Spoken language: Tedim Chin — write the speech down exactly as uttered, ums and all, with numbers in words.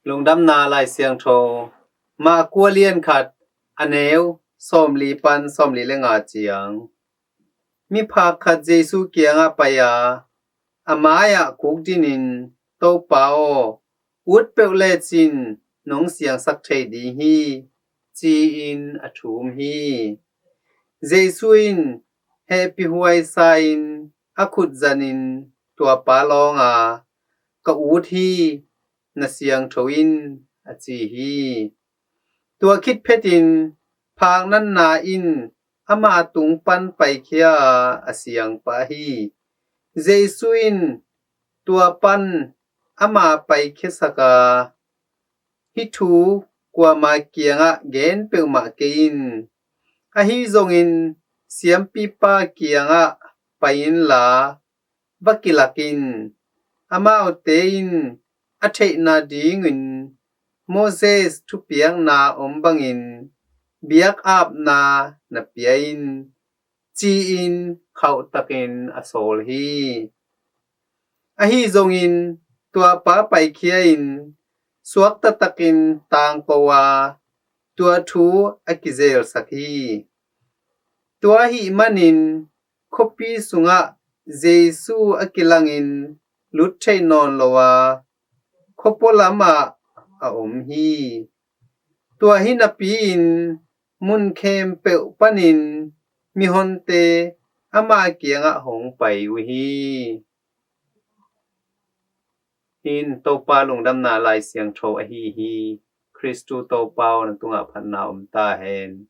Lungdamna Lai Siangtho, Mark a lian khat, a neu sawmli pan sawmli le nga ciang. Miphak khat Jesu kiangah pai a, a mai-ah kuk dinin, "Topa aw, ut peuh lecin nong siangsak thei ding hi," ci-in a thum hi. Jesu in hehpihhuai sa-in a khut zanin tua pa lawng a, "Ka ut hi, na siangtho in," a ci hi. Tua khit phetin phak natna in ama tung pan paikhia a, a siang pah hi. Jesu in tua pan ama paikhiasak a, "Hih thu kuama kiangah gen peuhmah kei in. Ahi zongin siampipa kiangah pai inla, va kilak in. Amaute in a theihna dingin Moses thupiakna om bangin biakapna na pia in," ci-in khauhtakin a sawl hi. Ahi zongin tua pa paikhia-in suakta takin tangko a, tua thu a kizelsak hi. Tua ahih manin khuapi sungah Jesu a kilangin lut theih nawn lo a, khuapua lamah a om hi. Tua hi napi-in mun khempeuh panin mihonte ama kiangah hong pai uh hi. Hih in Topa Lungdamna Lai Siangtho ahi hi. Khristu Topa aw, na tungah phatna om ta hen.